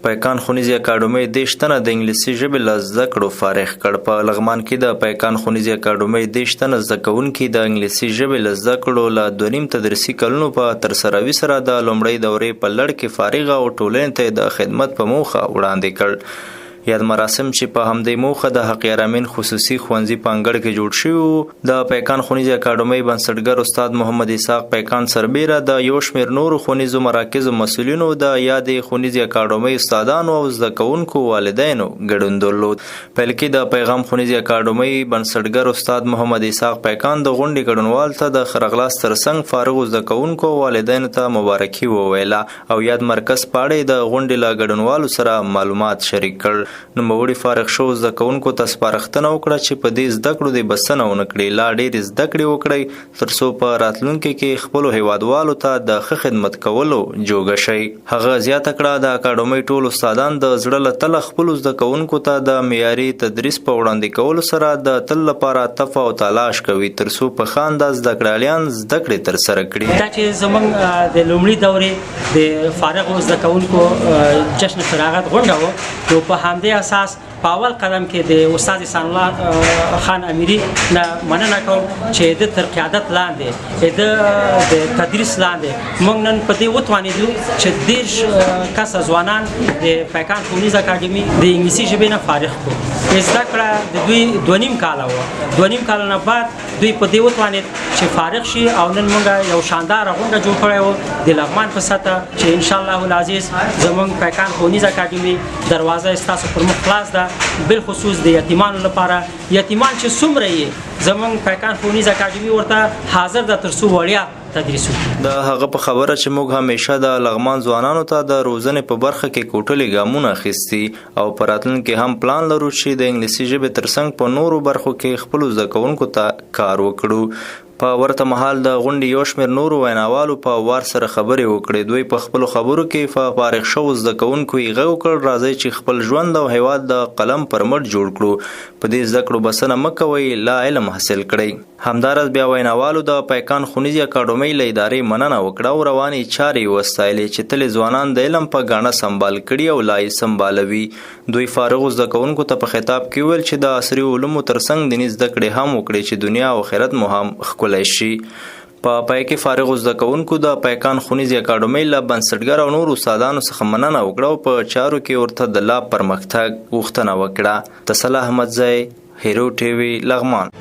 پیکان ښونیزې اکاډمۍ 30 تنه د انګلیسي ژبې له زده کړو فارغ کړ. په لغمان کې د پیکان ښونیزې اکاډمۍ 30 تنه زده کوونکي د انګلیسي ژبې له زده کړو له 2.5 تدریسي کلونو په ترسراوي سره د لومړۍ دورې په لړ کې فارغ او ټولنې ته د خدمت په موخه وړاندې کړ. یاد مراسم چې په همدې موخه د حقیار امین خصوصي ښوونځي په انګړ کې جوړ شوي وو، د پیکان ښوونیزې اکاډمۍ بنسټګر استاد محمد اسحاق پیکان سربېره د یو شمېر نورو ښوونیزو مراکزو مسؤلینو، د یادې ښوونیزې اکاډمۍ استادانو او زده کوونکو والدینو ګډون درلود. پیل کې د پیغام ښوونیزې اکاډمۍ بنسټګر استاد محمد اسحاق پیکان د غونډې ګډونوال ته د ښه راغلاست ترڅنګ فارغو زده کوونکو او والدینو ته مبارکي وویله او یاد مرکز په اړه یې د غونډې له ګډونوالو سره معلومات شریک کړ. نوموړي فارغ شوو زده کوونکو ته سپارښتنه وکړه چې په دې زده کړو دې بسنه ونه کړي، لا ډېرې زده کړې وکړئ تر څو په راتلونکي کې خپلو هېوادوالو ته د ښه خدمت کولو جوګه شئ. هغه زیاته کړه، د اکاډمۍ ټول استادان د زړه له تله خپلو زده کوونکو ته د معیاري تدریس په وړاندې کولو سره د تل لپاره تفه او تلاش کوي تر څو په ښه انداز زده کړیالیان زده کړې ترسره کړي. دا چې زمونږ د لومړي دورې د فارغو زده کوونکو جشن فراغت غونډه و، نو په همدې اساس په اول قدم کې د استاد احسان الله خان امیري نه مننه کوم چې د تر قیادت لاندې، د د تدریس لاندې موږ نن په دې وتوانېدو چې 30 کسه ځوانان د پیکان ښوونیز اکاډمي د انګلیسي ژبې نه فارغ کړو. زده کړه د دوی 2.5 کاله وه، 2.5 کاله نه بعد دوی په دې وتوانید چې فارغ شي او نن موږ یو شاندار غونډه جوړ کړی و د لغمان په سطح چې ان شاء الله العزیز زموږ پیکان ښوونیز اکاډمي دروازه ستاسو پر مخ خلاص ده، بالخصوص د یتیمانو لپاره. یتیمان چې څومره یې زموږ پیکان ښوونیز اکاډمي ورته حاضر ده تر څو وړیا تدریس وکړي. د هغه په خبره چې موږ همیشه د لغمان ځوانانو ته د روزنې په برخه کې کوټلي ګامونه اخیستي او په راتلونکي هم پلان لرو چې د انګلیسي ژبې ترڅنګ په نورو برخو کې خپلو زده کوونکو ته کار وکړو. په ورته مهال د غونډې یو شمېر نورو ویناوالو په وار سره خبرې وکړې. دوی په خپلو خبرو کې په فارغ شوو زده کوونکو یې غږ وکړ، راځئ چې خپل ژوند او هېواد د قلم پر مټ جوړ کړو، په دې زده کړو بسنه مه کوئ، لا علم حاصل کړئ. همداراز بیا ویناوالو د پیکان ښوونیزې اکاډمۍ له ادارې مننه وکړه او روانې چارې یې وستایلې چې تل یې ځوانان د علم په ګاڼه سمبال کړي او لا یې سمبالوي. دوی فارغو زده کوونکو ته په خطاب کې وویل چې د عصري علومو ترڅنګ دیني زده کړې هم وکړي چې دنیا او آخرت مو هم ښکلی شي. په پای کې فارغو زده کوونکو د پیکان ښوونیزې اکاډمۍ له بنسټګر او نورو استادانو څخه مننه وکړه او په چارو کې ورته د لا پرمختګ غوښتنه وکړه. تسل احمدزی، هیرو ټي وي، لغمان.